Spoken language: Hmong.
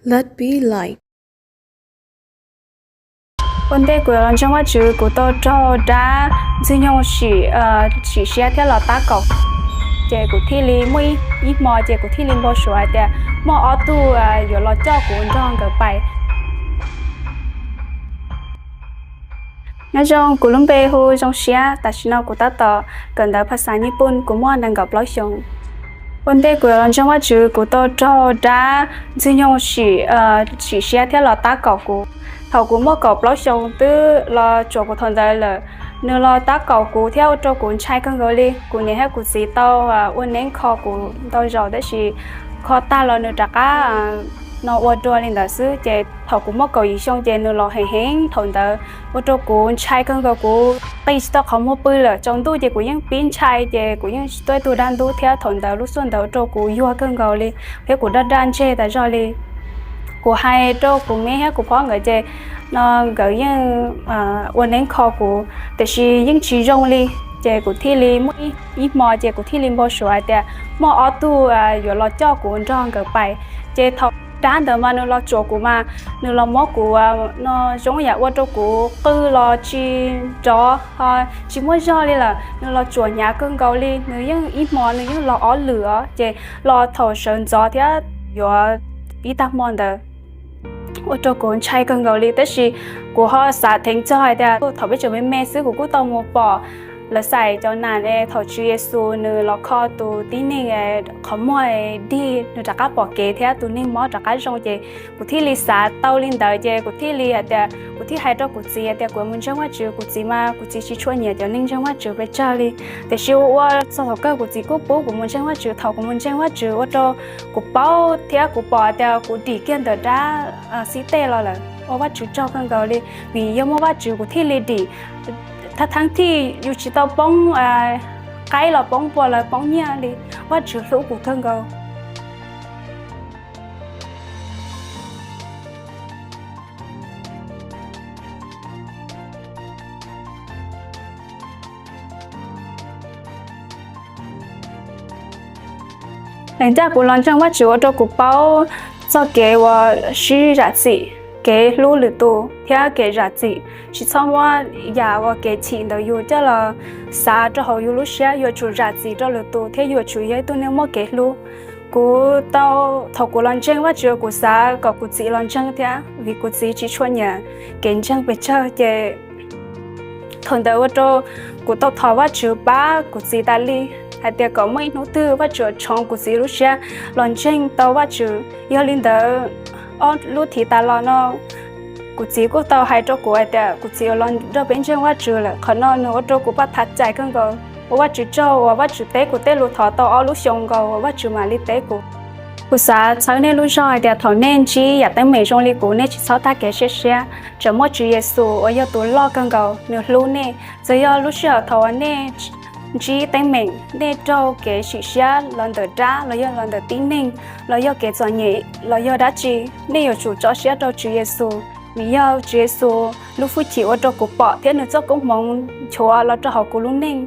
Let be light. Ua ntej kuv yuav los ntseeg Vajtswv, kuv tau raug dab ntxwg nyoog sim, sim siab thiab los tab kaum, ces kuv thiaj li muaj ib, ib hmo ces kuv thiaj li npau suav hais tias muaj ob tug yuav los coj kuv nrog nkawd pais. Nyob zoo, kuv lub npe hu Zoo Siab, tam sim no kuv tab tom kawm ntawv phas xas Nyij Pooj, kuv muaj nees nkaum plaub xyoos. Ua ntej kuv yuav los ntseeg Vajtswv, kuv tau raug dab ntxwg nyoog sim, sim siab thiab los tab kaum kuv. Thaum kuv muaj kaum plaub xyoos twb los tsuam kuv thaum ntawd lawm. Nws los tab kaum kuv thiab ua rau kuv ntshai kawg nkaus li. Kuv niam thiab kuv txiv tau ua neeb kho kuv ntau zaus tab sis kho tag los nws rov qab no ua dua li ntawd xwb. Ces thaum kuv muaj kaum yim xyoo ces nws los heev heev thaum ntawd ua rau kuv ntshai kawg nkaus, kuv qi tsis tau qhov muag pw lawm. Tsaus ntuj ces kuv yeej pib ntshai ces kuv yeej tsis tuaj ib tug dab ntub thiab. Thaum ntawd lub suab ntawd ua rau kuv yuag kawg nkaus li thiab kuv daj daj ntseg tas zog li. Kuv hais rau kuv me thiab kuv phob nkawd ces no nkawd yeej ua neeb kho kuv tiam sis yeej tsis zoo li. Ces kuv thiaj li muaj ib hmo ces kuv thiaj li npau suav hais tias muaj ob tug yuav los coj kuv nrog nkawd pais. Ces thaum dab ntawd mas nws los tsuam kuv mas nws los muab kuv no zoo yam ua rau kuv qw los tsis nrov ho tsis muaj zog li lawm. Nws los tsuam hnyav kawg nkaus li, nws yeej ib hmo nws yeej los ob lwm os, ces los thaum sawv ntxov thiab yuav ib tag hmo ntawd ua rau kuv ntshai kawg nkaus li. Tab sis kuv ho xav theev txog hais tias thaum peb tseem me me xwb kuv kuj tau mus pom lawv xaiv cov nas es thaum Tswv Yexus nws los kho tus tib neeg qhov muag dig nws rov qab pom kev thiab tus neeg mob rov qab zoo, ces kuv thiaj li xav tau li ntawd. Ces kuv thiaj li hais tias, kuv thiaj hais rau kuv txiv hais tias kuv mus ntseeg Vajtswv. Kuv txiv mas kuv txiv tsis tshua nyiam cov neeg ntseeg Vajtswv pes tsawg li, tiam sis ua ua txog thaum kawg kuv txiv kuj pub kuv mus ntseeg Vajtswv. Thaum kuv mus ntseeg Vajtswv ua rau kuv paub thiab kuv pom tias kuv dim kiag ntawm dab xib tej los lawm, ua Vajtswv tsaug kawg nkaus li. Vim yog muaj Vajtswv kuv thiaj li dim, thab theeb thiaj yus tsis tau poob qaib los poob npua los poob nyiaj li. Vajtswv hlub kuv kawg nkaus. Leej twg kuv los ntseeg Vajtswv ua rau kuv paub txog kev uas sib zam txim, kev hlub lwm tus thiab kev zam txim. Tsis txhob muab yam uas kev chim ntawm yus coj los xav rau hauv yus lub siab, yuav tsum zam txim rau lwm tus thiab yuav tsum yog ib tug neeg muaj kev hlub. Kuv tau, thaum kuv los ntseeg Vajtswv kuv xav kom kuv txiv los ntseeg thiab, vim kuv txiv tsis tshua nyiam kev ntseeg pes tsawg. Ces thaum ntawd ua rau kuv tau thov Vajtswv pab kuv txiv tas li, hais tias kom muaj ib hnub twg Vajtswv tshoov kuv txiv lub siab los ntseeg tau Vajtswv. Yog li ntawd, ob lub thiv tas los no kuv txiv kuj tau hais rau kuv hais tias kuv txiv los nrog peb ntseeg Vajtswv lawm. Qhov no nws ua rau kuv paj thav cai kawg nkaus. Ua Vajtswv tsaug uas Vajtswv teb kuv tej lus thov tau ob lub xyoo nkaus uas Vajtswv mam li teb kuv. Kuv xav txhawb nej lub zog hais tias thaum nej ntsib yam teeb meem zoo li kuv, nej tsis txhob tag kev siab siab. Tseem muaj Tswv Yexus uas yog tus loj kawg nkaus, nws hlub nej. Txawm yog lub sij hawm thaum uas nej ntsib teeb meem, nej raug kev sim siab los ntawm dab los yog los ntawm tib neeg los yog kev txom nyem los yog dab tsi, nej yuav tsum tso siab rau Tswv Yexus. Vim yog Tswv Yexus lub hwj chim ua rau kuv pom thiab nws txoj koob hmoov nchuav los rau hauv kuv lub neej.